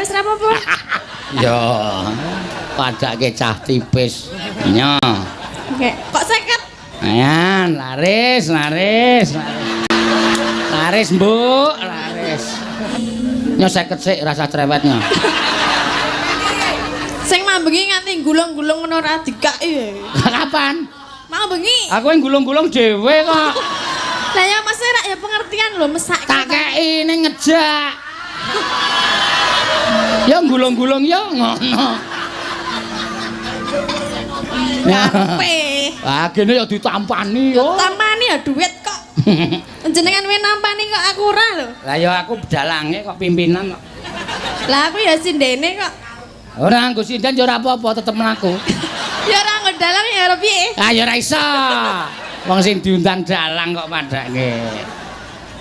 ya wis ora apa-apa. Ya. Padake cah tipis. Nyo. Oke, kok 50? Ayan, laris, laris, laris. Laris, Mbuk, laris. Nyo 50 sik rasa cerewetnya. Sing mambengi nganti gulung-gulung ngono ora dikaki. Kapan? Mau bengi. Aku yang gulung-gulung dhewe kok. Lah ya Mas rak ya pengertian lho mesake. Tak kei ning ngejak. Ya gulung-gulung ya ngono. Karepe. Ah gene ya ditampani yo. Tampani ya duit kok. Jenengan wis nampani kok aku ora lho. Lah ya aku dalange kok pimpinan kok. Lah aku ya sindene kok. Ora nganggo sinden ya ora apa-apa tetep mlaku. Ya ora nggo dalang ya ora piye. Ah ya ora iso. Wong sing diundang dalang kok padake.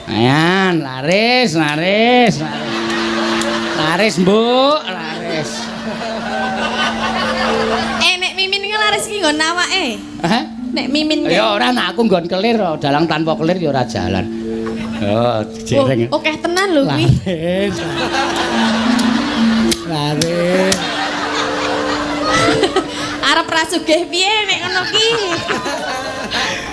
Ayan, laris, laris, laris. Laris, Mbuk, laris. Eh nek mimin ki laris ki nggon awake. Hah? Nek mimin ki. Ya ora nek aku nggon kelir, dalang tanpa kelir ya ora jalan. Oh, jereng. Oh, akeh tenan lho kuwi. Laris. Laris. Arep ra sugih piye nek ngono ki.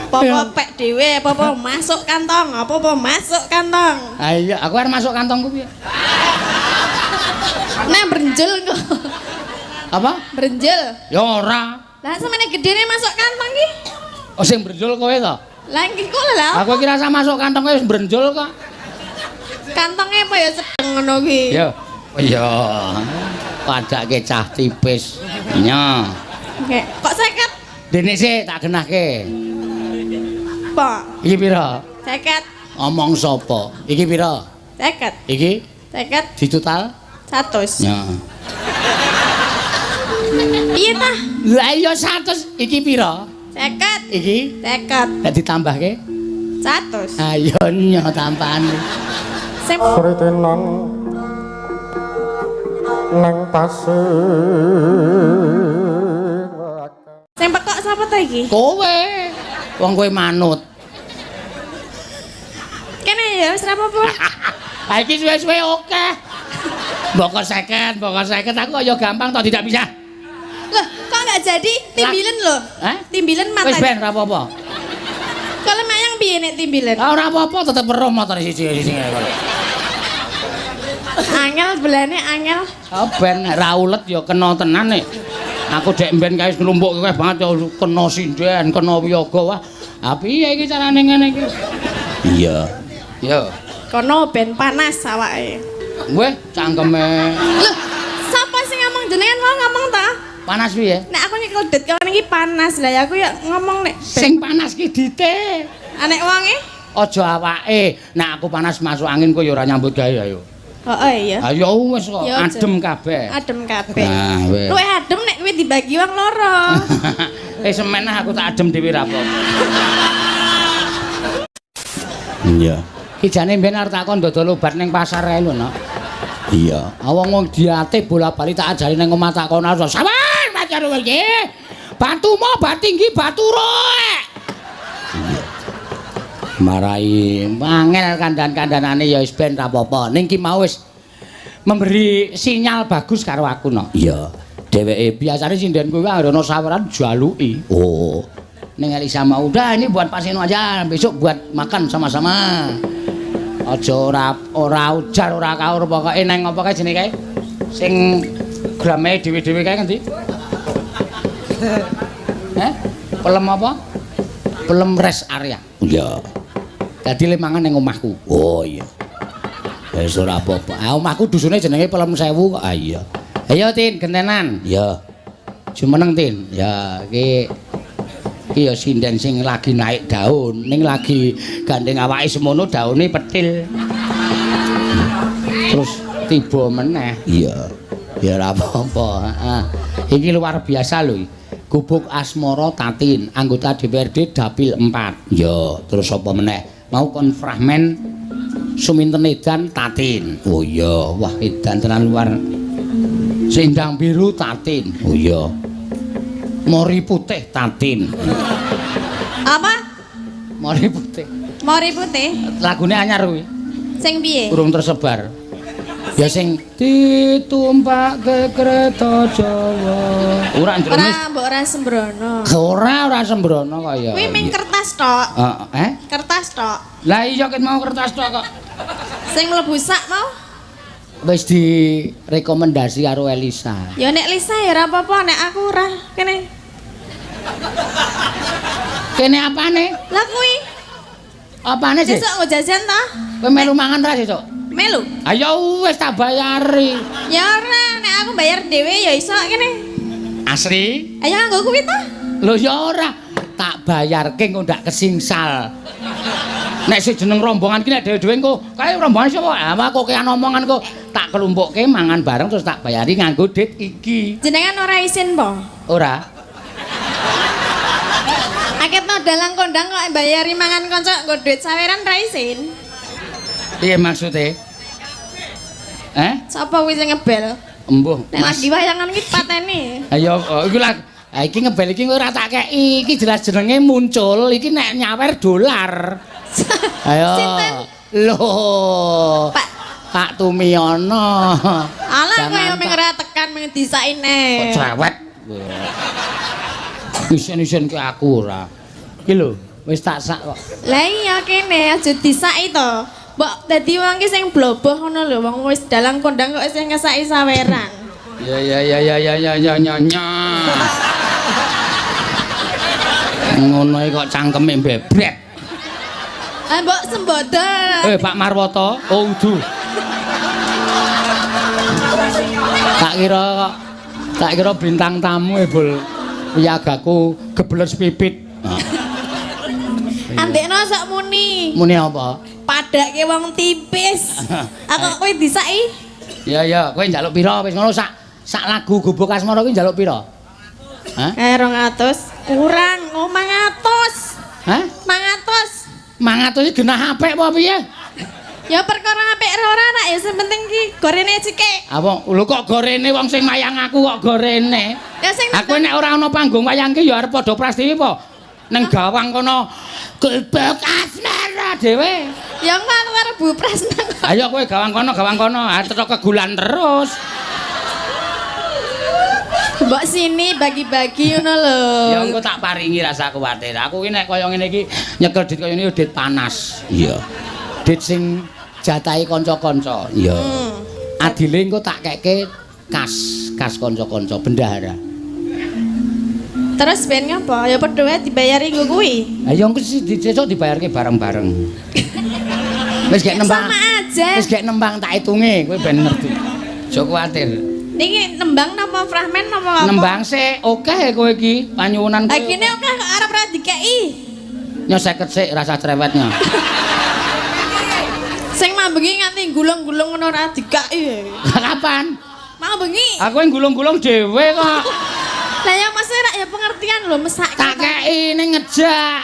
Apa-apa pek dhewe, apa-apa masuk kantong, apa-apa masuk kantong. Ah iya, aku arep masuk kantongku piye? Nah brenjel kok. Apa? Brenjel. Ya ora. Lah semene gedene masuk kantong ki. Oh sing brenjul kowe to? Lah iki kok lho. Aku kira rasa masuk kantong kowe wis brenjul kok. Kantonge apa ya sedeng ngono ki. Ya. Oh iya. Padake cah tipis. Nyo. Oke, kok 50? Dene sik tak genahke. Apa? Iki pira? 50. Omong sapa? Iki pira? 50. Iki 50. ditotal? 100. Ya. Piye tah? Lah iya 100. Iki pira? 50. Iki 50. nek ditambahke? 100. Ayo nyo tampane. Sing Sritenan nang pasir. Sing pekok sapa ta iki? Kowe. Wong kowe manut. Kene ya wis ora apa-apa. Ha iki suwe-suwe oke. Mboko 50, mboko 50 aku ya gampang toh tidak bisa. Loh, kok enggak jadi timbilen lho? Hah? Timbilen mata. Wis ben ora apa-apa. Kalau mayang piye nek timbilen? Ah ora apa-apa tetep weruh motore siji-siji ngene kok. Angel belane angel. Ah ben ra ulet ya kena tenan nek. Aku dek mben kae wis nglumpuk kowe banget ya kena sinden, kena wiyaga wah. Ah piye iki carane ngene iki? Iya. Yo. Kono ben panas awake. Weh, cangkeme. Loh, sapa sing ngomong jenengan mau ngomong ta? Panas piye? Nek aku nyekel det kawan iki panas lah ya aku ya ngomong nek Sing panas ki dite. Anek wonge? Aja awake. Nek aku panas masuk angin kowe ya ora nyambut gawe ayo. Heeh iya. Ayo wis kok Ya, aja. adem kabeh. Adem kabeh. Nah, wis. Luwih adem nek kuwi dibagi wong loro. Eh semen aku tak adem dhewe ra apa-apa. Iya. Ki jane mben arep takon dodol obat ning pasar kae lho, Nok. Iya. Wong wong diate bola-bali tak ajari ning omah takon aja. Sawan pacar kowe iki. Batu mo, batu tinggi, batu roek. Iya. Marai angel kandan-kandanane ya wis ben ra apa-apa. Ning ki mau wis memberi sinyal bagus karo aku, Nok. Iya. Dheweke biasane sinden kuwi anggere ana saweran jaluki. Oh. Ning Elisa mau udah ini buat Pak Seno aja, besok buat makan sama-sama. Aja ora ujar ora kaur pokoke neng apa kae jenenge kae? Sing grame dhewe-dhewe kae ngendi? Heh? Pelem apa? Pelem rest area. Iya. Dadi le mangan ning omahku. Oh iya. Wis ora apa-apa. Ah omahku dusune jenenge Pelem Sewu kok. Ah iya. Ayo Tin, gentenan. Iya. Jumeneng Tin. Ya iki iki ya sinden sing lagi naik daun, ning lagi gandeng awake semono daune petil. Terus tiba meneh. Iya. Ya ora apa-apa, heeh. Iki luar biasa lho. Gubuk Asmara Tatin, anggota DPRD Dapil 4. Ya, terus apa meneh? Mau konframen Suminten Edan Tatin. Oh iya, wah edan tenan luar. Sendang Biru Tatin. Oh iya. Mori Putih Tatin. Apa? Mori Putih. Mori Putih. Lagune anyar kuwi. Sing piye? Urung tersebar. Ya sing ditumpake kereta Jawa. Ora Ora ndremes. mbok ora sembrono. Ora ora sembrono kaya. Kuwi ming kertas tok. Heeh. Eh? Kertas tok. Lah iya ket mau kertas tok kok. Sing mlebu sak mau. Wis direkomendasi karo Elisa. Ya nek Lisa ya ora apa-apa, nek aku ora kene. Kene apane? Lah kuwi Apane sih? sesuk nggo jajan ta? Kowe melu mangan ra sesuk? Melu. Ayo wis tak bayari. Ya ora, nek aku bayar dhewe ya iso kene. Asri? Ayo nganggo kuwi ta? Lho ya ora, tak bayarke engko ndak kesingsal. Nek sing jeneng rombongan ki nek dhewe-dhewe engko kae rombongan sapa? Ah kok kean omongan kok tak kelumpukke mangan bareng terus tak bayari nganggo dit iki. Jenengan ora isin po? Ora. Akeh to dalang kondang kok bayari mangan kanca nggo duit saweran ra isin. Piye maksude? Eh? Sapa kuwi sing ngebel? Embuh, Nek lagi wayangan ki pateni. Ayo, oh, iku lah. Ha iki ngebel iki ora tak kei, iki jelas jenenge muncul, iki nek nyawer dolar. Ayo. Sinten? Lho. Pak Pak Tumiono. Alah Jangan kowe mung tak- ora tekan mung disaine. Kok cerewet. Isin-isin ke aku ora. Iki lho, wis tak sak kok. Lah iya kene aja disaki to. Mbok dadi wong ki sing bloboh ngono lho, wong wis dalang kondang kok isih ngesaki saweran. Ya ya ya ya ya ya ya ya ya. Ngono iki kok cangkeme bebret. Ah mbok sembodo. Eh Pak Marwoto, oh udu. Tak kira kok tak kira bintang tamu e bol. Wiyagaku gebles pipit. Andekno sok muni. Muni apa? Padake wong tipis. Aku kowe disaki. Ya ya, kowe njaluk pira wis ngono sak sak lagu Gubuk Asmara kuwi njaluk pira? Hah? 200 kurang, oh 500. Hah? 500. 500 iki genah apik apa piye? Ya perkara apik ora ora ya sing penting ki gorene cekek. Apa lho kok gorene wong sing mayang aku kok gorene? Ya sing Aku nek ora ana panggung wayang ki ya arep padha prastiwi apa? Neng gawang kono Gubuk Asmara dhewe. Ya engko aku arep Bu Prasna. Ayo kowe gawang kono, arep kegulan terus. Mbok sini bagi-bagi ngono lho. Ya engko tak paringi rasa kuwatir. Aku ki nek kaya ngene iki nyekel dit kaya ngene ya dit panas. Iya. Dit sing jatahi kanca-kanca. Iya. Adile engko tak keke kas, kas kanca-kanca bendahara. Terus ben ngapa? Ya padha wae dibayari nggo kuwi. Lah ya engko sesuk dibayarke bareng-bareng. Wis gek nembang. Sama aja. Wis gek nembang tak hitunge kowe ben ngerti. Aja kuwatir. Niki nembang napa fragmen napa apa? Nembang sik akeh kowe iki panyuwunan Lah gini akeh kok arep ora dikeki. Nyo 50 sik rasa cerewetnya. Sing mambengi nganti gulung-gulung ngono ora dikeki. Kapan? Mambengi. Aku yang gulung-gulung dhewe kok. Lah ya maksudnya rak ya pengertian lho mesake. Tak kei ning ngejak.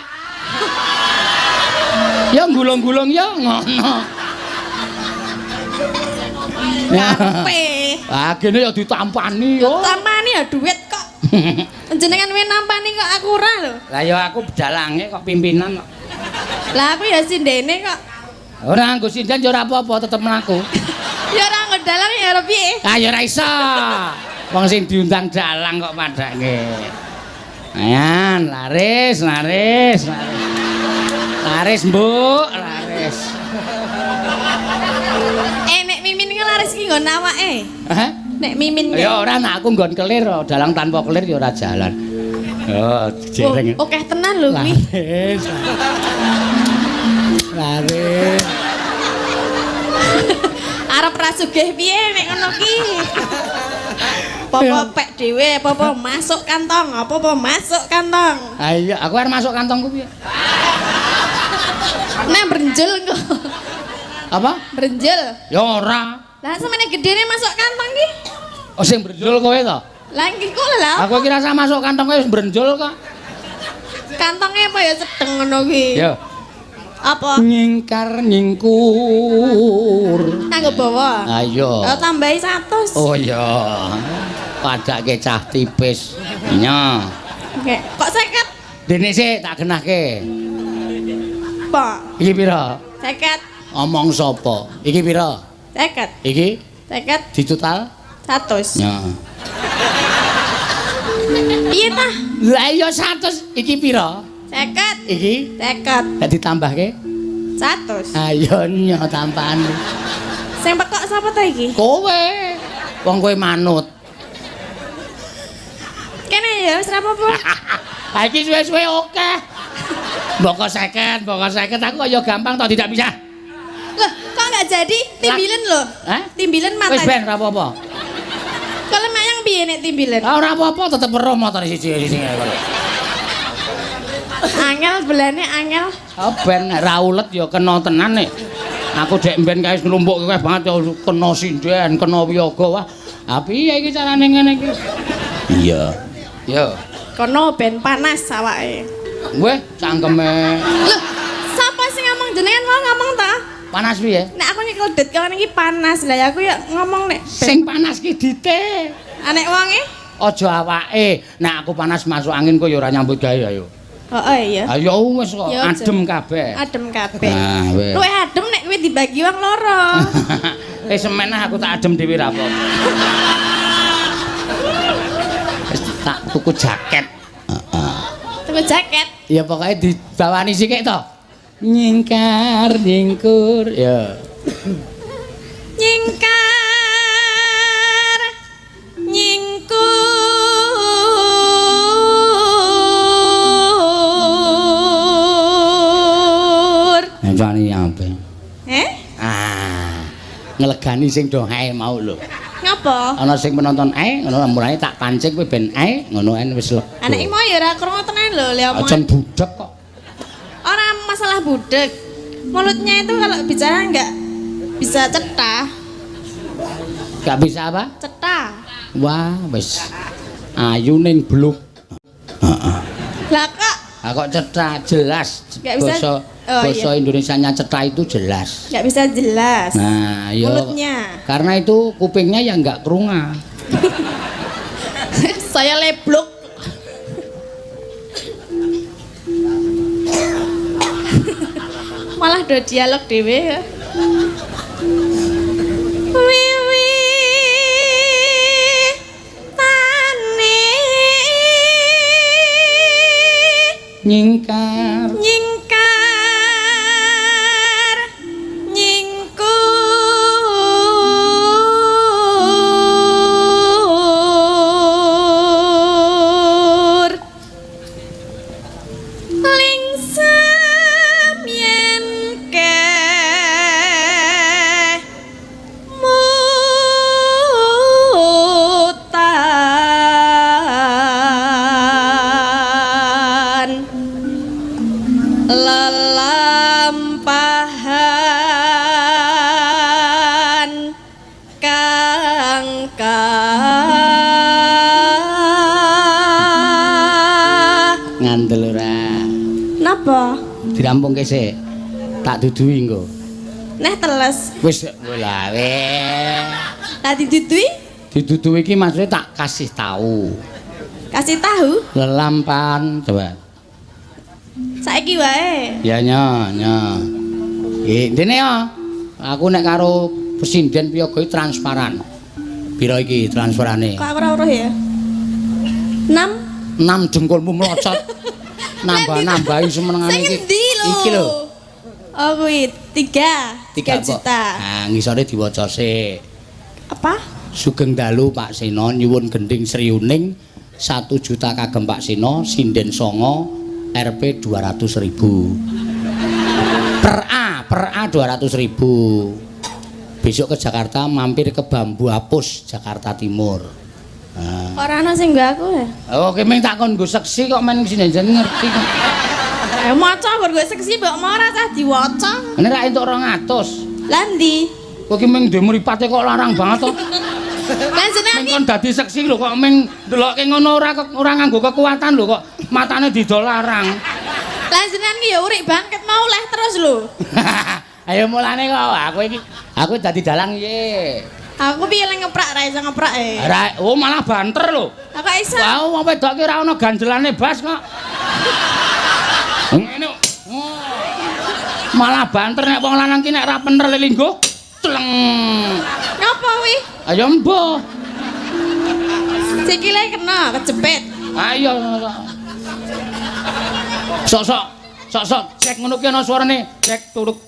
Ya gulung-gulung ya ngono. Karepe. Ah gene ya ditampani yo. Tampani ya duit kok. Jenengan wis nampani kok aku ora lho. Lah ya aku dalange kok pimpinan kok. Lah aku ya sindene kok. Ora nganggo sinden ya ora apa-apa tetep mlaku. Ya ora nggo dalang ya ora piye. Ah ya ora iso. Wong sing diundang dalang kok padake. Ayan, laris, laris, laris. Laris, Mbuk, laris. Nek mimin ki laris ki nggon awake. Hah? Nek mimin ki. Ya ora nek aku nggon kelir, dalang tanpa kelir ya ora jalan. Oh, jereng. Oh, akeh tenan lho kuwi. Laris. Laris. Arep ra sugih piye nek ngono ki. Apa-apa pek dhewe, apa-apa masuk kantong, apa-apa masuk kantong. Ah iya, aku arep masuk kantongku piye? Nek brenjul kok. Apa? Brenjul. Ya ora. Lah semene gedene masuk kantong ki. Oh sing brenjul kowe to? Lah iki kok lho. Aku kira rasa masuk kantong kowe wis brenjul kok. Kantongnya apa ya sedeng ngono ki? Ya. Apa? Nyingkar nyingkur. Nganggo bawa. Ayo. Oh, tambahi 100. Oh iya. Padake cah tipis. Nya. Oke. Kok 50? Dene sik tak genahke. Apa? Iki pira? 50. Omong sapa? Iki pira? 50. Iki? 50. Ditotal 100. Ya. Piye tah? Lah iya 100 iki pira? 50. Iki 50. nek ditambahke 100. ayo nyo tambahan. Sing pekok sapa ta iki? Kowe. Wong kowe manut. Kene ya wis ora apa-apa. Ha iki suwe-suwe oke. Mboko 50, mboko 50 aku ya gampang toh tidak bisa. Loh, kok enggak jadi? Timbilen lho. Hah? Timbilen mata. Wis ben ora apa-apa. Kalau mayang piye nek timbilen? Ah ora apa-apa tetep weruh motore siji-siji ngene. Angel belane angel. Oh ben nek ra ulet ya kena tenan nek. Aku dek mben kae nglumpukke kae banget ya kena sinden, kena wiyaga wah. Ha piye iki carane ngene iki? Iya. Yo. Kono ben panas awake. Weh, cangkeme. Loh, sapa sing ngomong jenengan mau ngomong ta? Panas piye? Nek aku nyekel det kawan iki panas. Lah ya aku ya ngomong nek Sing panas ki dite. Anek wonge? Aja awake. Nek aku panas masuk angin kok ya ora nyambut gawe ayo. Heeh iya. Ayo wis kok Ya, aja. adem kabeh. Adem kabeh. Nah, wis. Luwih adem nek kuwi dibagi wong loro. Eh semen aku tak adem dhewe ra apa-apa. Wis tak tuku jaket. Heeh. Tuku jaket. Ya pokoknya dibawani sithik to. Nyingkar nyingkur ya. Nyingkar nyingkur. Nyancani apa? Eh? Ah. Nglegani sing do ae mau lho. Ngapa? Ana sing penonton ae ngono mulane tak pancing kowe ben ae ngono en wis lega. Anake mau ya ora krungu tenan lho, le omongan. Aja budek kok. Ora masalah budek. Mulutnya itu kalau bicara enggak bisa cetah. Gak bisa apa? Cetah. Wah, wis ayu ning bluk. Heeh. Lah kok Ah kok cetha jelas. Nggak bisa. Basa Oh, basa iya. Indonesianya cetha itu jelas. nggak bisa jelas. Nah, yo. Mulutnya. Karena itu kupingnya ya nggak kerunga. Saya leblok. Malah do dialog dhewe ya. Wiwi tane Nyingkar. nyingkar nyingkur lingsem yen ke mutan lelampahan kang ka Ngandel ora. Napa? Dirampungke sik. Tak duduhi engko. Neh teles. Wis lah weh. Lah didudui? Diduduhi iki maksudnya tak kasih tahu. Kasih tahu Lelampan coba. saiki wae. Ya nyo nyo. Intine ya aku nek karo presiden piyaga iki transparan. Piro iki transferane? Kok aku ora weruh ya? 6 6 dengkulmu melocot. Nambah-nambahi semenengane Sing iki. endi lho? Iki lho. Oh kuwi 3. 3 juta. Nah, ngisore diwaca sik. Apa? Sugeng dalu Pak Seno nyuwun gending Sriuning 1 juta kagem Pak Seno sinden songo Rp 200.000. Per A, per A 200.000. Besok ke Jakarta mampir ke Bambu Apus Jakarta Timur. Nah. Ora ana sing nggo aku ya. Oke, meng tak kon nggo seksi kok men sini jeneng ngerti kok. Eh maca kok nggo seksi mbok mau ora cah diwaca. Ini ra entuk 200. Lah ndi? Kowe ki meng ndek mripate kok larang banget to. Lah jenengan Meng kon dadi seksi lho kok meng ndelokke ngono ora ora nganggo kekuatan lho kok matane didol larang. Lah jenengan ki ya urik bangkit mau leh terus lho. Ayo mulane kok aku iki aku dadi dalang piye? Aku piye lek ngeprak ra iso ngeprak e. Ora, oh malah banter lho. Aku iso. Wah, wong wedok ki ora ana ganjelane bas kok. Ngene. Malah banter nek wong lanang ki nek ra pener lelinggo, tleng. Ngapa? kuwi? Ayo mbuh. Sikile kena kejepit. Ayo. Sok-sok, sok-sok cek ngono ki ana suarane, cek turuk.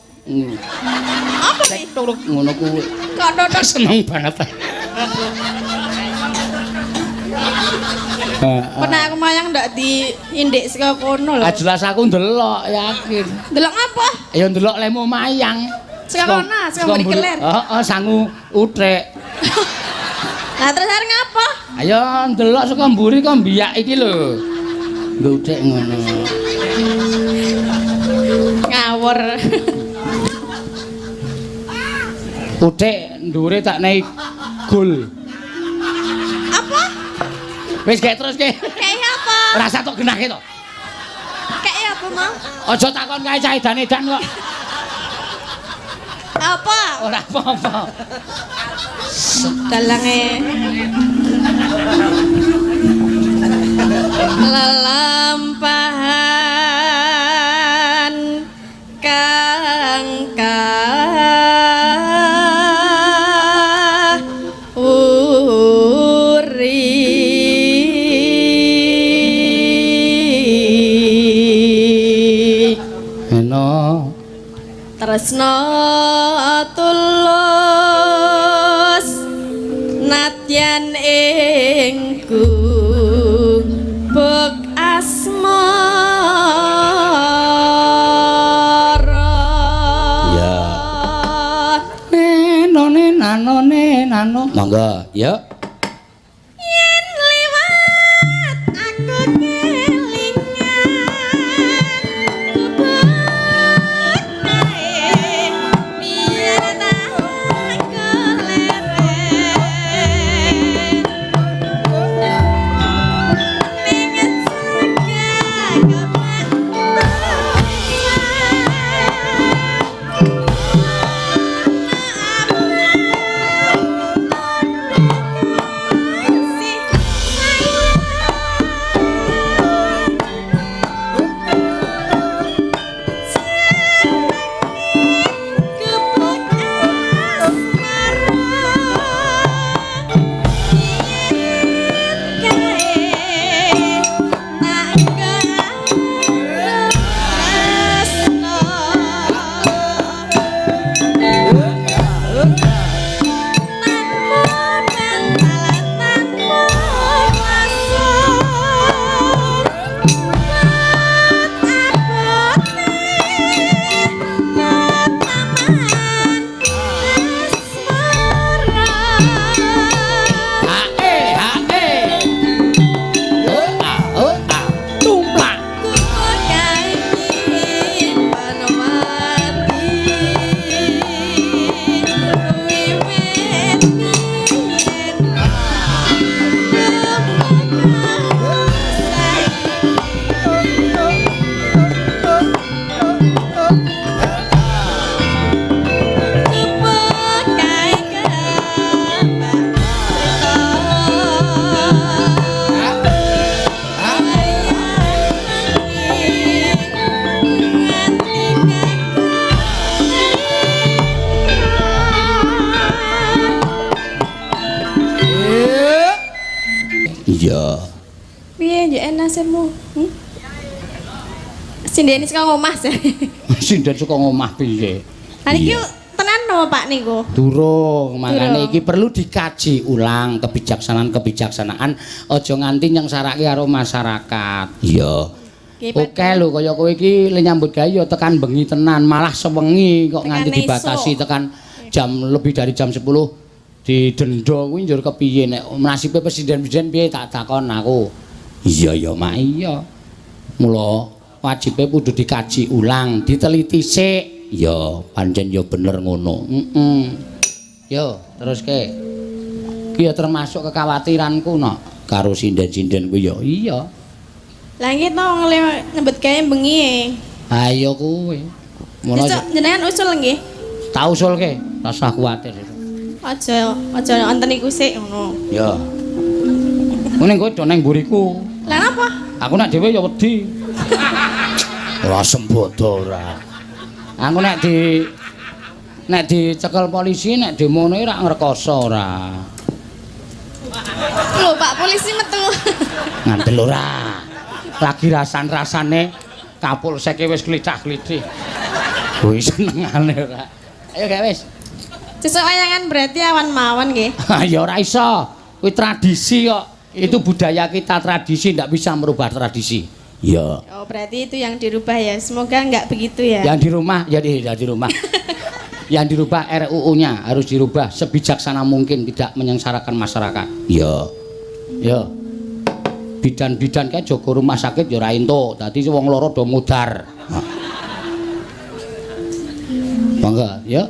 Apa Cek kuwi? turuk ngono kuwi. Kok dodok Seneng banget. Pernah aku mayang ndak diindik saka kono lho. Ah jelas aku ndelok yakin. Ndelok ngapa? Ya ndelok lemu mayang. Saka kono, saka mburi keler. Heeh, sangu uthik. Lah terus arep ngapa? Ayo ndelok saka mburi kok mbiyak iki lho. Nggo uthik ngono. Ngawur. Uthik ndure tak nei gul. Apa? Wis gek terus ke. Kayak apa? Rasa tok genahke to. Kayak apa mau? Aja takon kae cah edan-edan kok. Apa? Ora apa-apa. Dalange. Lelampahan kang kauri. Eno. Tresno tulus nadyan ing gubuk asmara. Ya. Neno nano nano. Monggo, yuk. Yen liwat aku kelingan gubuk kae biar tak keleren ning jaga kapan. Ha e ha e. O a o a. Tumplak. Iya. Piye njeke nasibmu? Hmm? Sindene saka omah sih. Sinden saka ngomah piye? Lah niki tenan no Pak niku. Durung, makane Durung. iki perlu dikaji ulang kebijaksanaan-kebijaksanaan aja nganti nyengsarake karo masyarakat. Iya. Nggih, Pak. Oke lho kaya kowe iki le nyambut gawe ya tekan bengi tenan, malah sewengi kok Tekan nganti dibatasi esuk. tekan jam lebih dari jam 10 didenda kuwi njur kepiye nek nasibe presiden-presiden piye tak takon aku. Iya ya mak iya. Mula wajibe kudu dikaji ulang, diteliti sik. Ya pancen ya bener ngono. Heeh. Yo teruske. Ki ya termasuk kekhawatiranku no karo sinden-sinden kuwi ya. Iya. Lah nggih to wong le nyambut gawe bengi e. Ayo kuwi. Mula Besok jenengan usul nggih. tak usulke, rasah kuwatir. Aja aja wonten iku sik ngono. Ya. Ngene kowe do nang mburiku. Lah napa? Aku nek dhewe ya wedi. Ora sembodo ora. Aku nek di Nek dicekel polisi nek demone ora ngrekoso ora. Lho, Pak polisi metu. Ngandel ora. Lagi rasan-rasane Kapolseke wis klicah-klicih. Kuwi senengane ora. Ayo gak wis. Sesuk wayangan berarti awan mawon nggih. Ya ora iso. Kuwi tradisi kok. Itu budaya kita, tradisi ndak bisa merubah tradisi. Iya. Oh, berarti itu yang dirubah ya. Semoga enggak begitu ya. Yang di rumah ya di rumah. Yang dirubah RUU-nya harus dirubah sebijaksana mungkin, tidak menyengsarakan masyarakat. Iya. Ya. Bidan-bidan kae jaga rumah sakit ya ora entuk. Dadi wong loro do mudar. Monggo, ya.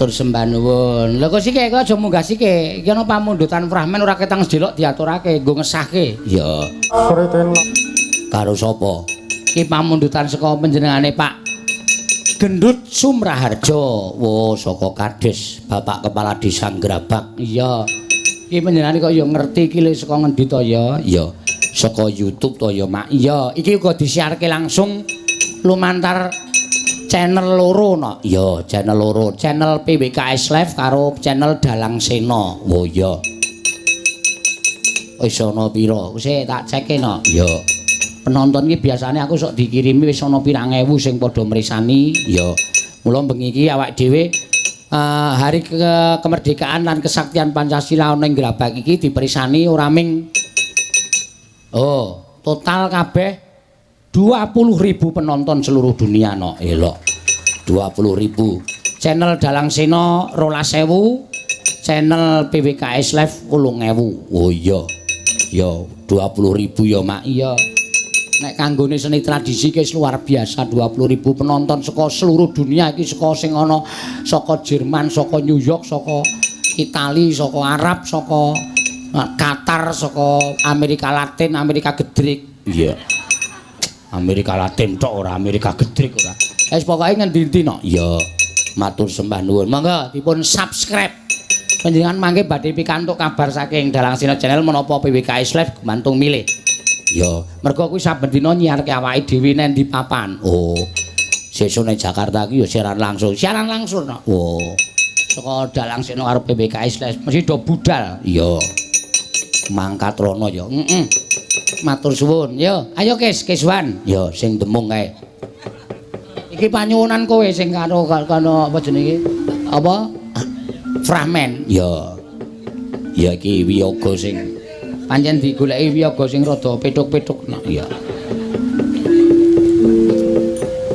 Sembah nuwun. Lha kok sike kok aja munggah sike. Iki ana pamundutan fragmen ora ketang sedelok diaturake nggo ngesahke. Iya. Karo sapa? Iki pamundutan saka panjenengane Pak Gendut Sumraharjo. Wo saka Kades, Bapak Kepala Desa Grabag. Iya. Iki panjenengane kok ya ngerti iki lho saka ngendi to ya? Iya. Saka YouTube to ya, Mak. Iya, iki uga disiarke langsung lumantar channel loro no. Iya, channel loro, channel PWKS Live karo channel Dalang Sena. Oh iya. Wis ana pira? Wis tak ceke no. Iya. Penonton iki biasane aku sok dikirimi wis ana pirang ewu sing padha mrisani. Iya. Mula bengi iki awak dhewe hari kemerdekaan lan kesaktian Pancasila ana ing Grabag iki diperisani ora ming oh, total kabeh 20.000 penonton seluruh dunia no. Elok. 20.000. Channel Dalang Sena 12.000, channel PWKS Live 8.000. Oh iya. Ya 20.000 ya, Mak. Iya. Nek kanggone seni tradisi iki luar biasa, 20.000 penonton saka seluruh dunia iki, saka sing ana saka Jerman, saka New York, saka Itali, saka Arab, saka Qatar, saka Amerika Latin, Amerika Gedrik. Iya. Amerika Latin tok ora, Amerika gedrik ora. Wis pokoke ngendi-endi no. Iya. Matur sembah nuwun. Monggo dipun subscribe. Panjenengan mangke badhe pikantuk kabar saking Dalang Seno Channel menapa PWKS Live gumantung milih. Ya, mergo kuwi saben dina nyiarke awake dhewe nang ndi papan. Oh. Sesuk nang Jakarta ki ya siaran langsung. Siaran langsung no. Oh. Saka Dalang Seno karo PWKS Live mesti do budal. Iya. Mangkat rono ya. Heeh. Matur suwun. Yo, ayo Kes, Keswan. Yo sing demung kae. Iki panyuwunan kowe sing karo kono apa jenenge? Apa? Fragmen. Ya. Ya iki wiyaga sing pancen digoleki wiyaga sing rada petuk-petuk. No, ya.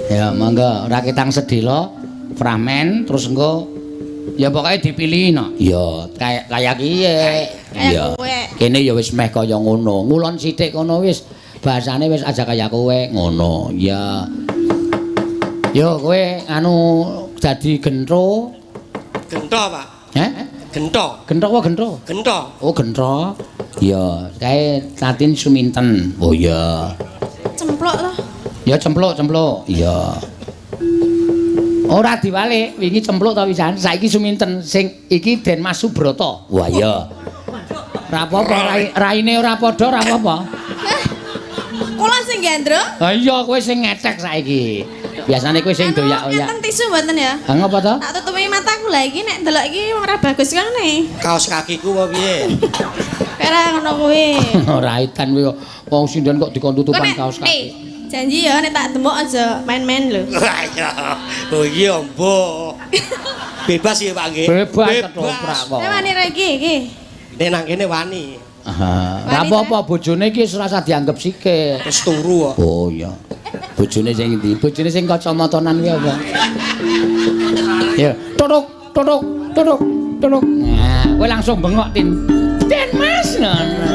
Ya, monggo raketang sedhela fragmen terus engko ya pokoke dipilih no. Ya, kaya kaya kiye. Kaya kowe. Kene ya wis meh kaya ngono. Ngulon sithik kono wis bahasane wis aja kaya kowe ngono. Ya. Yo kowe anu dadi gentro. Gento, Pak. Heh? Gento. Gentro apa gentro? Gento. Oh, gentro. Ya, kae Tatin Suminten. Oh iya. Cempluk loh. Ya cempluk, cempluk. Iya. Ora diwalik, wingi cempluk ta wisan. Saiki Suminten sing iki Den Mas Subroto. Wah iya. Ora apa-apa, raine ora padha ora apa-apa. Kula sing gandrung. Ha iya, kowe sing ngecek saiki. Biasane kowe sing doyak-oyak. Ngeten tisu mboten ya? Ha ngopo to? Tak tutupi mataku lha iki nek ndelok iki ora bagus kan nih. Kaos kakiku apa piye? Ora ngono kuwi. Ora edan kuwi wong sinden kok dikon tutupan kaos kaki. Janji ya nek tak demok aja main-main lho. Iya. Oh iya, mbok. Bebas ya, Pak nggih. Bebas ketoprak kok. Nek wani ra iki iki. Nek nang kene wani. Ora apa-apa bojone iki wis rasa dianggep sikik. Terus turu kok. Oh iya. Bojone sing endi? Bojone sing kacamatanan kuwi apa? Ya, tutuk tutuk tutuk tutuk. Nah, kowe langsung bengok, Tin. Den Mas ngono.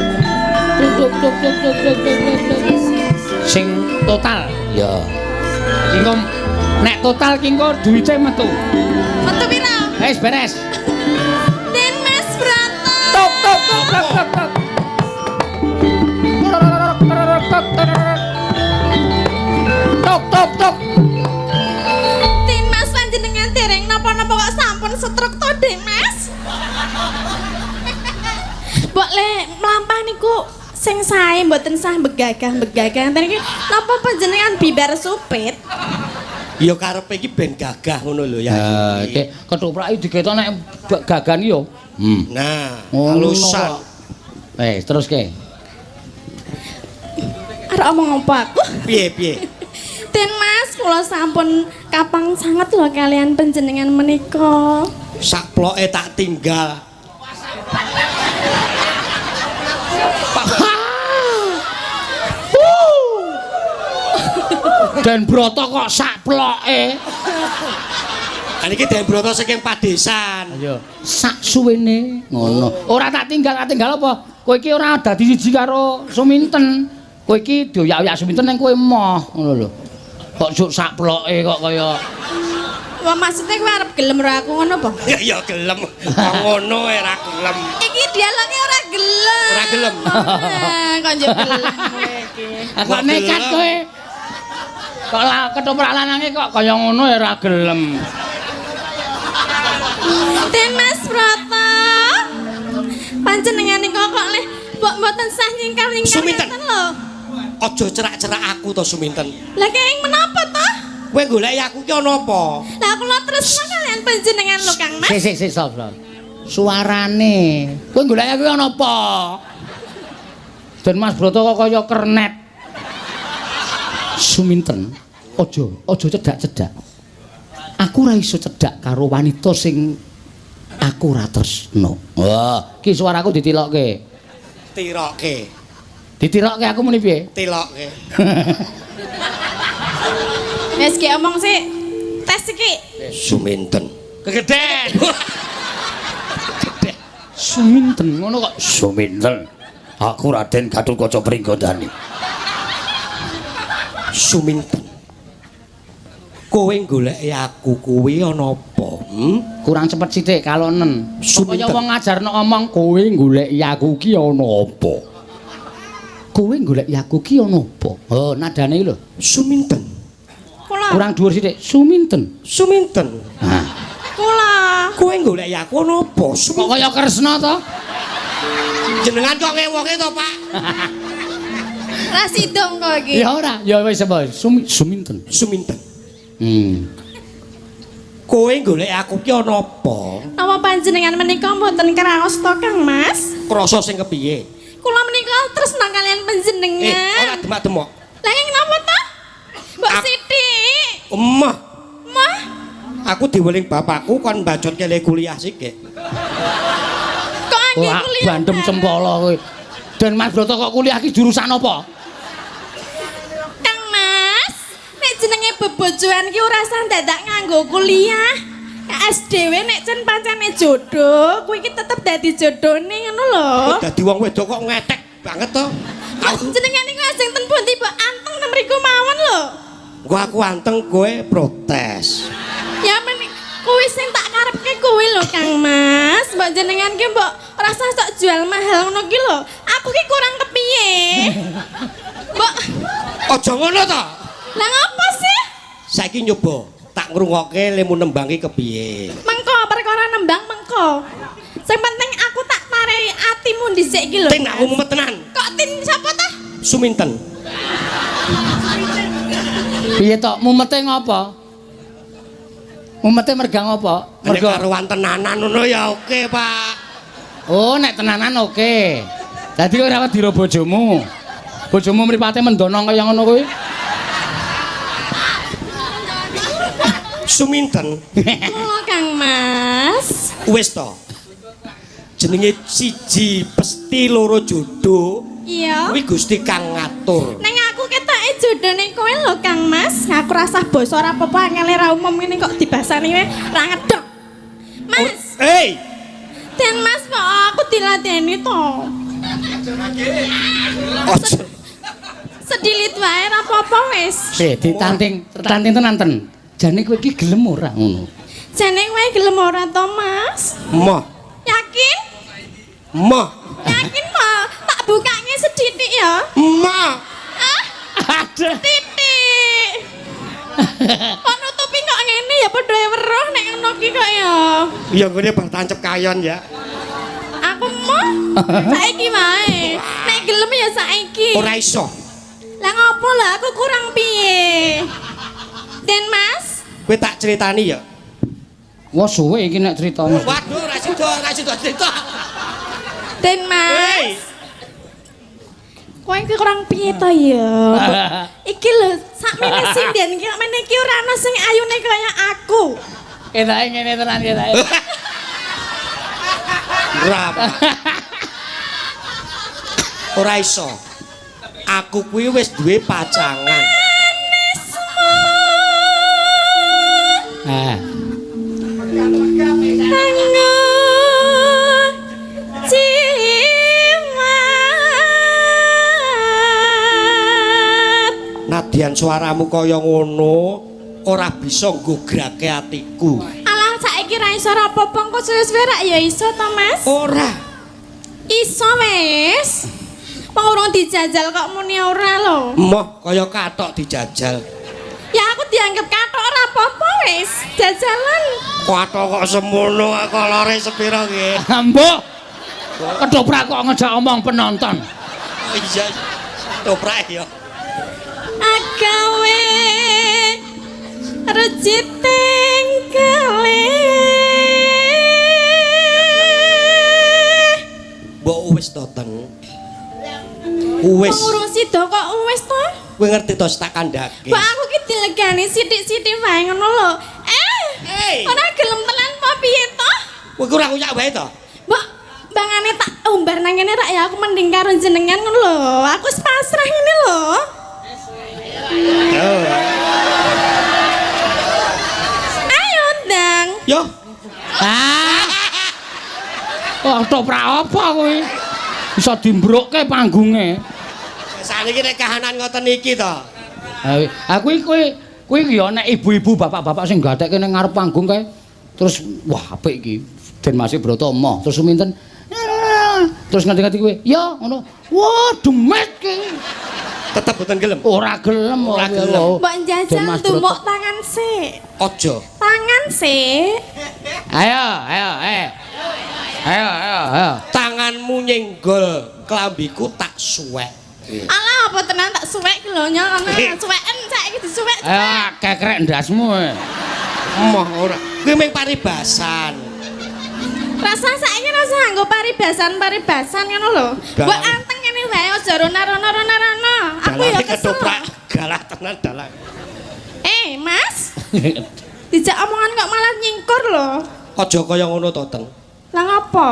Tutuk tuk tuk tuk tuk tuk. Sing total. Ya. Iki engko nek total ki engko duwite metu. Metu pira? Wis beres. Den Mas Brata. Tuk tuk tuk tuk tuk tuk. Tuk tuk tuk. Den Mas panjenengan dereng napa-napa kok sampun setruk to, Den Mas? Mbok le mlampah niku sing sae mboten sah begagah-begagah. Ngenten iki napa panjenengan bibar supit? Ya karepe iki ben gagah ngono lho ya. Ha, iki ketoprak iki diketok nek gagan iki yo. Nah, alusan. Wis, teruske. Arep omong apa aku? Piye piye? Den Mas, kula sampun kapang sanget lho kalian panjenengan menika. Sak ploke tak tinggal. Den Broto kok sak ploke. Kan iki Den Broto saking padesan. Ayo, sak suwene ngono. Ora tak tinggal, tak tinggal apa? Kowe iki ora dadi siji karo Suminten. Kowe iki dioyak-oyak Suminten ning kowe emoh ngono lho. Kok juk sak ploke kok kaya Wah, maksudnya kowe arep gelem ora aku ngono apa? Ya ya gelem. Kok ngono ora gelem. Iki dialoge ora gelem. Ora gelem. Kok njuk gelem kowe iki. Kok nekat kowe. Kok ketoprak lanange kok kaya ngono ya ora gelem. Den Mas Brata. Panjenengan niku kok leh mbok mboten sah nyingkar-nyingkar ngeten lho. Aja cerak-cerak aku to Suminten. Lah kenging menapa to? Kowe goleki aku ki ana apa? Lah kula tresna kalian panjenengan lho Kang Mas. Sik sik sik stop stop. Suarane. Kowe goleki aku ana apa? Den Mas Broto kok kaya kernet. Suminten, aja aja cedak-cedak. Aku ora iso cedhak karo wanita sing aku ora tresna. Wah, ki suaraku ditilokke. Tirokke. Ditirokke aku muni piye? Tilokke. Wis ki omong sik. Tes iki. Suminten. Kegeden. Suminten ngono kok. Suminten. Aku Raden Gatotkaca Pringgondani. Suminten. Kowe goleki aku kuwi ana apa? Kurang cepet sithik kalonen. Suminten. Kaya wong ngajarno omong kowe goleki aku ki ana apa? Kowe golek aku ki ana apa? Oh, nadane iki lho. Suminten. Kula. Kurang dhuwur sithik. Suminten. Suminten. Nah, Kula. Kowe golek aku ana apa? kok Suminten. kaya Kresna to? Jenengan kok ngewoke to, Pak? Ra sidong kok iki. Ya ora, ya wis apa? Suminten. Suminten. Hmm. Kowe golek aku ki ana apa? Napa panjenengan menika mboten kraos to, Kang Mas? Krasa sing kepiye? Kula menika tresna kalian panjenengan. Ora demak-demok. Lah ngene napa to? Mbok sithik. Emah, Mah, aku diweling bapakku kon bacot kele kuliah sik. kok angge Wah, kuliah. bandem cempala kowe. Dan Mas Broto kok kuliah ki jurusan apa? Kang Mas, nek jenenge bebojoan ki ora usah dadak nganggo kuliah. SDW nek cen pancene jodoh, kuwi ki tetep dadi jodone ngono lho. Dadi wong wedok kok ngetek banget to. Aku jenengan niku ajeng ten pundi mbok anteng ten mriku mawon lho. Engko aku anteng kowe protes. Ya men kuwi sing tak karepke kuwi lho Kang Mas. Mbok jenengan ki mbok ora usah sok jual mahal ngono ki lho. Aku ki kurang kepiye? Mbok Aja ngono to. lah ngopo sih? Saiki nyoba tak ngrungokke lemu nembang ki kepiye. Mengko perkara nembang mengko. Sing penting aku tak tarik atimu dhisik iki lho. Tin aku mumet tenan. Kok tin sapa ta? Suminten. Piye to? Mumete ngopo? Mumete merga ngopo? Nek Merga karuan tenanan ngono ya oke, Pak. Oh, nek tenanan oke. Dadi kowe ora wedi karo bojomu. Bojomu mripate mendono kaya ngono kuwi. Suminten Kula Kang Mas. wis to. Jenenge siji pesti loro jodoh. Iya. Kuwi Gusti kang ngatur. Neng aku ketoke jodone kowe lho Kang Mas. Aku rasah basa ora apa-apa angele ra umum ngene kok dibasani wae ra ngedok. Mas, Hei, den Mas kok aku diladeni to. aja Sedilit wae ra apa-apa wis. Sih, ditanting, tanting tenan ten. Jane kowe iki gelem ora ngono? Jane kowe gelem ora to, Mas? Moh, Yakin? moh, Yakin po? Tak bukake sedidik ya. moh. Ah, Aduh. titik. Kok nutupi kok ngene ya padha weruh nek ngono ki kok ya. Ya nggone bar tancep kayon ya. Aku mau saiki wae. Nek gelem ya saiki. Ora iso. Lah ngopo lah aku kurang piye? Den Mas, Kowe tak critani ya. Wah, suwe iki nek crita Mas. Waduh, ora sida cerita. Den Mas. Hei. Kowe iki kurang piye to ya? Iki lho sakmene sinden iki sakmene iki ora ana sing ayune kaya aku. Ketoke ngene tenan ketoke. Ora. Pak. Ora iso. Aku kuwi wis duwe pacangan. Ah. Angon jimat. Nadyan suaramu kaya ngono, ora bisa nggograke atiku. Alah saiki ra iso ora apa-apa engko suwe-suwe rak ya iso to Mas. Ora. Iso wis. Wong urung dijajal kok muni ora lho. Moh kaya katok dijajal. Ya aku dianggap katok ora apa-apa wis. Jajalan. Katok kok semono kolore sepira nggih. Mbok. Ketoprak kok ngejak omong penonton. Oh iya. Toprak ya. Agawe rejiting kalih. Mbok wis to, Teng. Wis. Wong urung sida kok wis to? Kowe ngerti to tak kandhake. Mbok aku ki dilegani sithik-sithik wae ngono lho. Hey. Ora gelem tenan apa piye to? Kowe kurang uyak wae to? Mbok bangane tak umbar nang kene rak ya aku mending karo jenengan ngono lho. Aku wis pasrah ngene lho. Ayo ndang. Yo, Ah. Wah, ketoprak apa kowe? Bisa dimbrukke panggunge. saniki nek kahanan ngoten iki to. Aku iki kowe kuwi ya nek ibu-ibu bapak-bapak sing gatekke ning ngarep panggung kae. Terus wah apik iki. Den Mas Broto emoh. Terus minten terus ngerti-ngerti kowe, ya ngono. Wah, demet ki. Tetep boten gelem. Ora gelem, Ora gelem. Mbok njajal Mas dumuk Broto. tangan sik. Aja. Tangan sik. Ayo, ayo, eh. Ayo, ayo, ayo. Tanganmu nyenggol klambiku tak suwek. Alah apa tenan tak suwek ki lho nyono. Suweken saiki disuwek. Ayo kekrek ndasmu. Eh. Emoh ora. Kuwi mung paribasan. Rasa saiki rasa nganggo paribasan-paribasan ngono lho. Mbok anteng ngene wae aja rona-rona rona-rona. Aku ya Dalane kesel. ketoprak galah tenan dalang. Eh, Mas. Dijak omongan kok malah nyingkur lho. Aja kaya ngono to, Teng. Lah ngopo?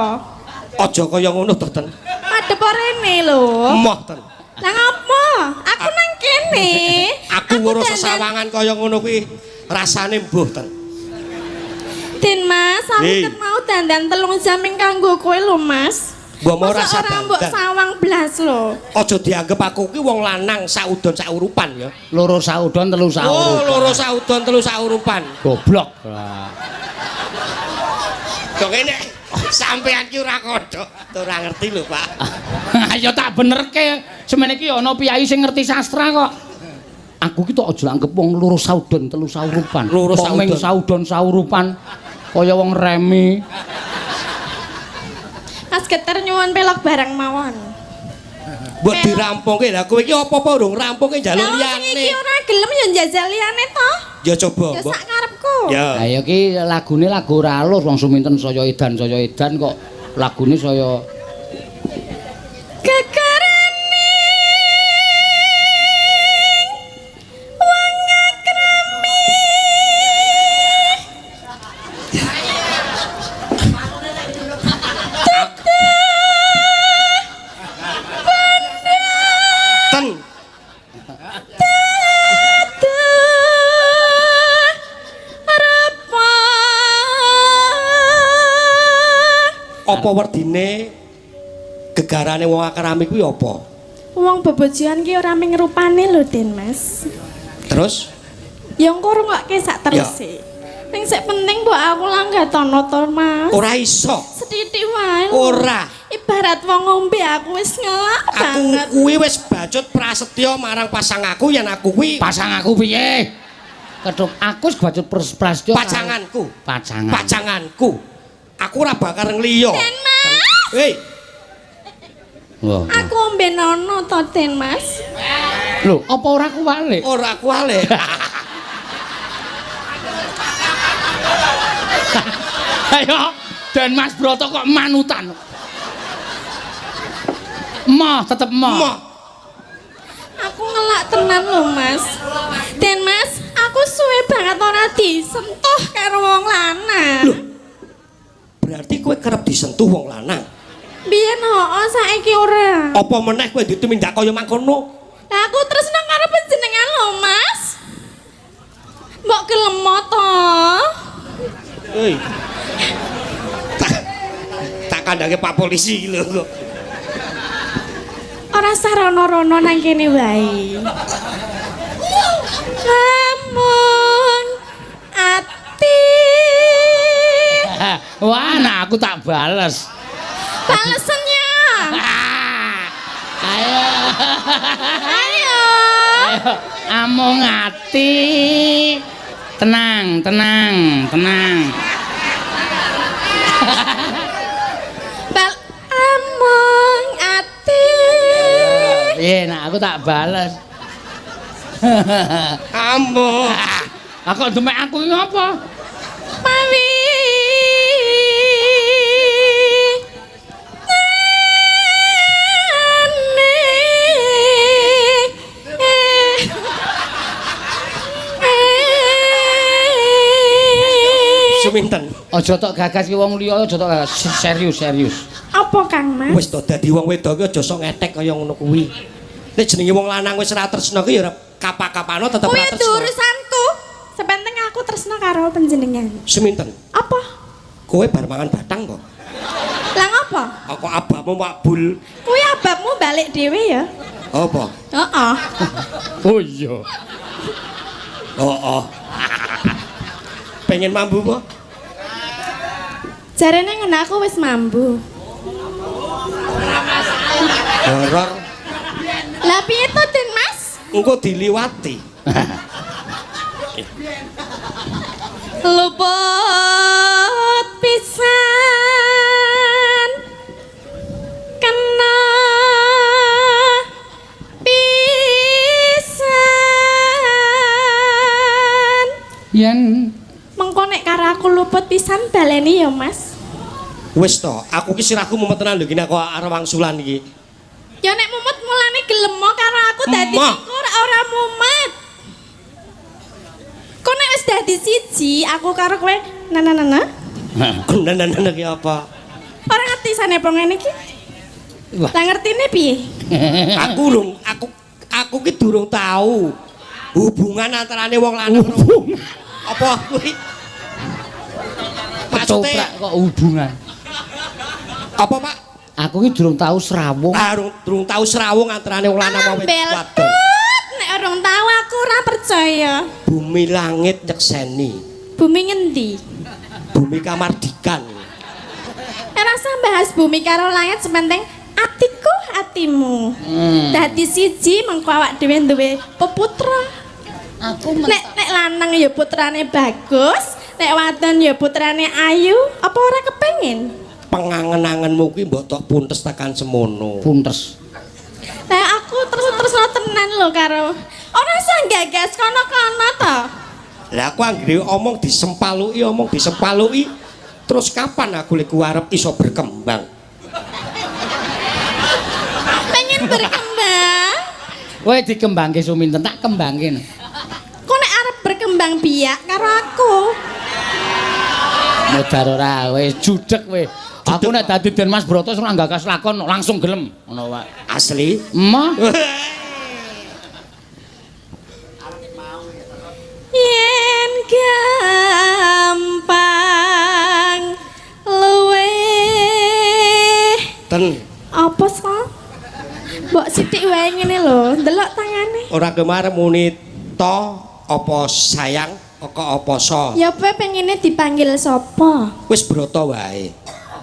Aja kaya ngono to, Teng. Madhep rene lho. Emoh, Teng. Lah ngopo? Aku nang kene. Aku weruh dandan- sesawangan kaya ngono kuwi rasane mbuh, Teng. Den Mas, aku Hei. ket mau dandan 3 jam ing kanggo kowe lho, Mas. Mbok mau Masa rasa ora mbok dandan. sawang blas lho. Aja dianggep aku ki wong lanang saudon saurupan ya. Loro saudon, telu Oh, saurupan. loro saudon telu saurupan. Goblok. Lah. Kok ngene sampean ki ora kodhok, ora ngerti lho, Pak. Ayo tak benerke. Semene iki ana piyai sing ngerti sastra kok. Aku ki tok aja anggep wong loro saudon, telu saurupan. Loro Kok ming saudon. saudon saurupan kaya wong remi. Mas Geter nyuwun pelok barang mawon. Mbok dirampungke lah kowe iki apa-apa urung rampungke njaluk Lah wong sing liyane. iki ora gelem ya njajal liyane to. Ya coba, Ya Mbok. sak karepku. Ya. Lah ya ki lagune lagu ora alus wong suminten saya edan kok lagune saya Gegarane wong akrami. Ten. Rupa. Apa werdine gegarane wong akrami kuwi apa? Wong bebojoan ki ora mung rupane lho, Den Mas. Terus Ya engko rungokke sak teruse. Ning sik penting mbok aku langgatono to, Mas. ora iso. Sethithik wae. lho. Ora. Ibarat wong ngombe aku wis ngelak Aku banget. kuwi wis bacut prasetya marang pasang aku yen aku kuwi pasang aku piye? Ketuk aku wis bacut prasetya pacanganku. Pacangan. Pacanganku. Aku ora bakal ngliya. Den Mas. Hei, Wah. Aku ombe nono to, Den Mas. Lho, apa ora kuwalik? ora kuwalik. Ayo, Den Mas Broto kok manutan. Moh, tetep moh. Moh. Aku ngelak tenan lho, Mas. Den Mas, aku suwe banget ora disentuh karo wong lanang. Loh. Berarti kowe kerep disentuh wong lanang. Biyen hoo saiki ora. Apa meneh kowe ditumindak kaya mangkono? Lah aku tresno karo panjenengan lho, Mas. Mbok gelem to? Hei. Tak kandhake Pak polisi iki lho kok. Ora sarono-rono nang kene wae. Amung ati. Wah, nah aku tak bales. Balesennya. Ayo. Ayo. Ayo, amung ati. Tenang, tenang, tenang. Bal amung ati. Piye, nah aku tak bales. Amung. Aku demek aku iki ngapa? Pawi. Suminten. Aja tok gagas ki wong liya, aja tok gagas. Serius, serius. Apa Kang Mas? Wis to dadi wong wedok ki aja sok ngetek kaya ngono kuwi. Nek jenenge wong lanang wis ora tresno ki ya ora kapa-kapano tetep Kuwi ora tresno. urusanku. Sepenting aku tresno karo panjenengan. Suminten. Apa? Kowe bar mangan batang kok. Lah ngopo? Kok abahmu makbul. Kuwi ababmu balik dhewe ya. Apa? Heeh. Oh iya. Oh, oh. Pengen mambu apa? Jarene ngono aku wis mambu. Horor. Lah piye to, Den Mas? Engko diliwati. Luput pisan kena pisan. Yen Mengko nek karo aku luput pisan baleni ya, Mas. Wis to, aku ki sirahku mumet tenan lho iki nek aku arep wangsulan iki. Ya nek mumet mulane gelem karo aku dadi Emoh. iku ora mumet. Kok nek wis dadi siji aku karo kowe na na na na. Nah, ki apa? Ora ngerti sane apa ngene iki. Wah. Lah ngertine piye? Aku urung aku ki durung tahu hubungan antarane wong lanang karo apa kuwi. Maksudnya ketoprak kok hubungan. apa, Pak? Aku ki durung tau srawung. Ah, durung tau srawung antarane wong lanang wong Ambel. wadon. Nek urung tau aku ora percaya. Bumi langit nyekseni, Bumi ngendi? Bumi kamardikan. Ora usah bahas bumi karo langit sepenting atiku atimu. Dadi siji mengko awak dhewe duwe peputra. Aku Nek nek lanang ya putrane bagus, nek wadon ya putrane ayu, apa ora kepengin? Pengangen-angenmu kuwi mbok tok puntes tekan semono. Puntes. Lah aku terus-terus tenan lho karo. Ora usah gagas kono-kono to. Lah aku anggere omong disempaluki, omong disempaluki. Terus kapan aku lek arep iso berkembang? Pengen berkembang. Kowe dikembangke Suminten, tak kembangke. Kok nek arep berkembang biak karo aku? Modar ora, kowe judeg kowe. Aku nek dadi Den Mas Broto ora gagas lakon langsung gelem ngono wae. Asli. Emoh. Yen gampang luweh. Ten, Apa sih? Mbok sithik wae ngene lho, ndelok tangane. Ora kemare muni to apa sayang apa apa so. Ya kowe pengine dipanggil sapa? Wis Broto wae.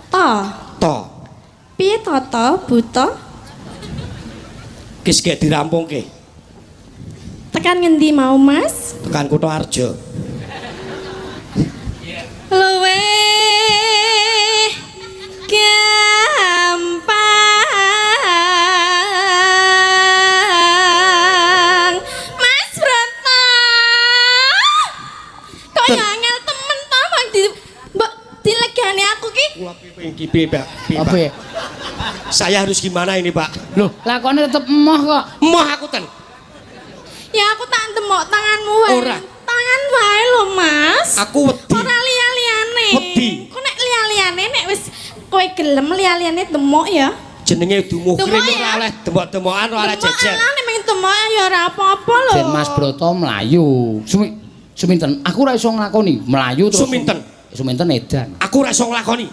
To. To. Piye to to, Buta? Wis gek dirampungke Tekan ngendi mau, Mas? Tekan Kutoarjo. Luweh gampang. Mas Broto. Kok ya angel temen to mbok di mbok dilegani aku ki. Kula piye piye, Pak? Piye, Apa Pak? ya? Saya harus gimana ini, Pak? Loh, lakone tetep emoh kok. Emoh aku ten. Ya aku tak ndemok tanganmu wae. Ora. Tangan wae lho, Mas. Aku wedi. Ora liya-liyane. Wedi. Kok nek liya-liyane nek wis kowe gelem liya-liyane demok ya. Jenenge dumuh Demok krim ya? ora oleh demok-demokan ora oleh Demok jejer. alah nek mung demok ya ora apa-apa lho. Den Mas Broto mlayu. Suminten, aku ora iso nglakoni, mlayu terus. Suminten. Suminten edan. Aku ora iso nglakoni.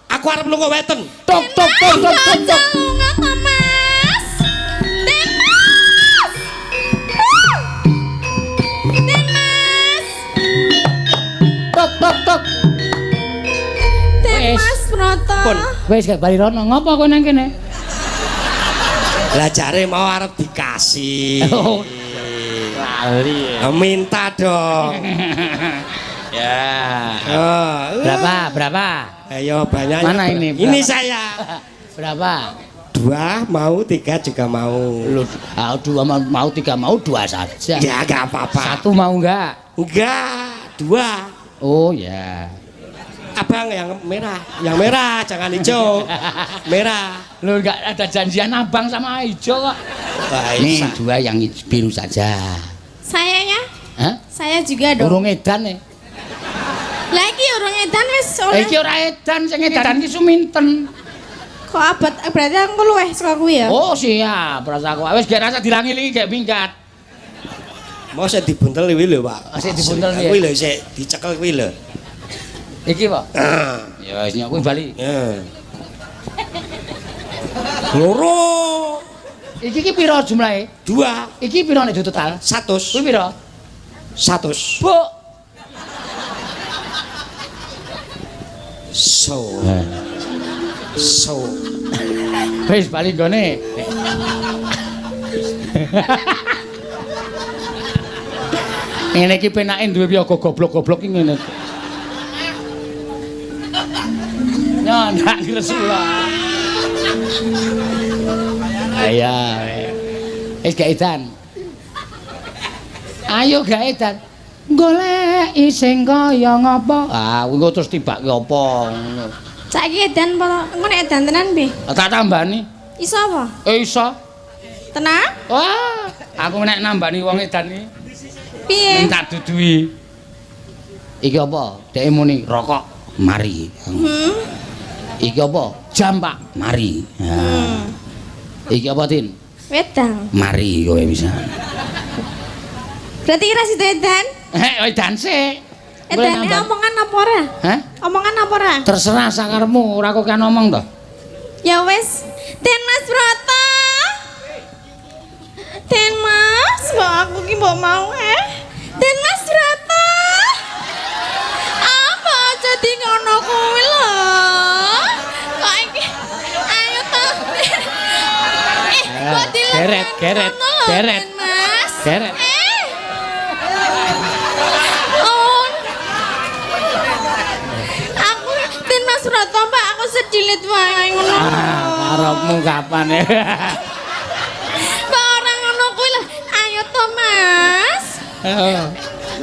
Aku arep lunga weten. Tok tok tok tok tok tok. Lunga to, Mas. Den Mas. Den Mas. Tok tok tok. Den Wis. Mas Broto. Pun. Wis gak bali rono, ngopo kowe nang kene? Lah jare mau arep dikasih. Oh. Lali. Minta dong. Ya. Oh. Berapa? Berapa? Ayo banyak. Mana ini? Ini Berapa? saya. Berapa? 2 mau, 3 juga mau. Lu dua mau, mau 3 mau 2 saja. Ya enggak apa-apa. 1 mau enggak? Enggak, 2. Oh ya. Abang yang merah, jangan hijau. Merah. Lu enggak ada janjian abang sama hijau kok. Baik. Nih 2 yang biru saja. Saya ya? Hah? Saya juga dong. Urung edan e. Lah iki urung edan wis oleh. Iki ora edan, sing edan iki Suminten. Kok abot berarti aku luweh saka kuwi ya? Oh siap, rasa aku wis gak rasa dilangi-langi gak minggat. Mau sik dibuntel kuwi lho, Pak. Sik dibuntel piye? Kuwi lho sik dicekel kuwi lho. Iki, Pak. Heeh. Ya wis nyok kuwi bali. Heeh. Loro, Iki ki pira jumlahe? 2, Iki pira nek total? 100. Kuwi pira? 100. Bu. So. So. Wis bali nggone. Ngene iki penake duwe piyaga goblok-goblok iki ngene. Nyandak ngresula. Ayo. Wis gak edan. Ayo gak edan. Goleki sing kaya ngapa? Ah, engko terus tibake apa ngono. Saiki edan apa? Engko nek edan tenan piye? Tak tambani. Iso apa? Iso. Tenan? Wah, aku nek nambani wong edan iki. Piye? Tak duduhi. Iki apa? Dhek muni rokok. Mari. Iki apa? Jam, Pak. Mari. Iki apa, Tin? Wedang. Mari kowe bisa. Berarti kira situ edan? Edan sik. Edane omongan apa ora? Hah? Omongan apa ora? Terserah sakarepmu, ora kok kan omong to. Ya wis. Den Mas Broto. Den Mas, mbok aku ki mbok mau Den Mas Broto. Apa aja di ngono kuwi lho. Kok iki ayo to. Kok Geret, geret, geret. Mas. Geret. Aku Den Mas Broto, Pak, aku sedilit wae ngono. Karepmu kapan ya? Kok ora ngono kuwi lho. Ayo to, Mas.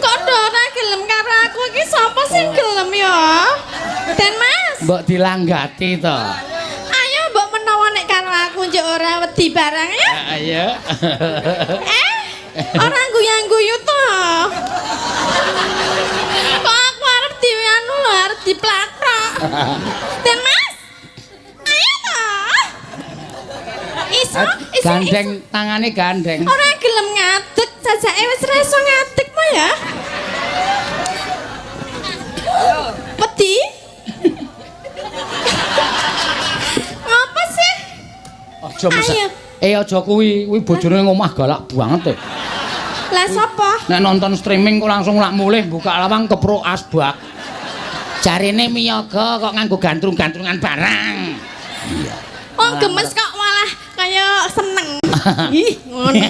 Kok do ora gelem karo aku iki sapa sing gelem ya? Den Mas. Mbok dilanggati to. Ayo mbok menawa nek karo aku njuk ora wedi barang ya. Ayo. Ora guyang-guyu to. Kok aku arep di anu lho, arep diplathok. Den Mas. Ayo to. Iso, iso. Gandeng tangane gandeng. Ora gelem ngadeg, jajake wis ra iso ngadeg po ya. Wedi? Ngapa sih? Aja mesak. Aja kuwi, kuwi bojone ngomah galak banget e. Lah sapa? Nek nonton streaming kok langsung lak mulih buka lawang keprok asbak. Jarine miyaga kok nganggo gantrung-gantrungan barang. Iya. Oh, gemes kok malah kaya seneng. Ih, ngono.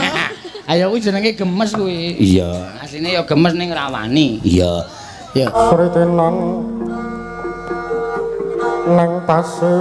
Ayo kuwi jenenge gemes kuwi. Iya, asline ya gemes ning rawani. Iya. Ya. Sritinan nang pasir.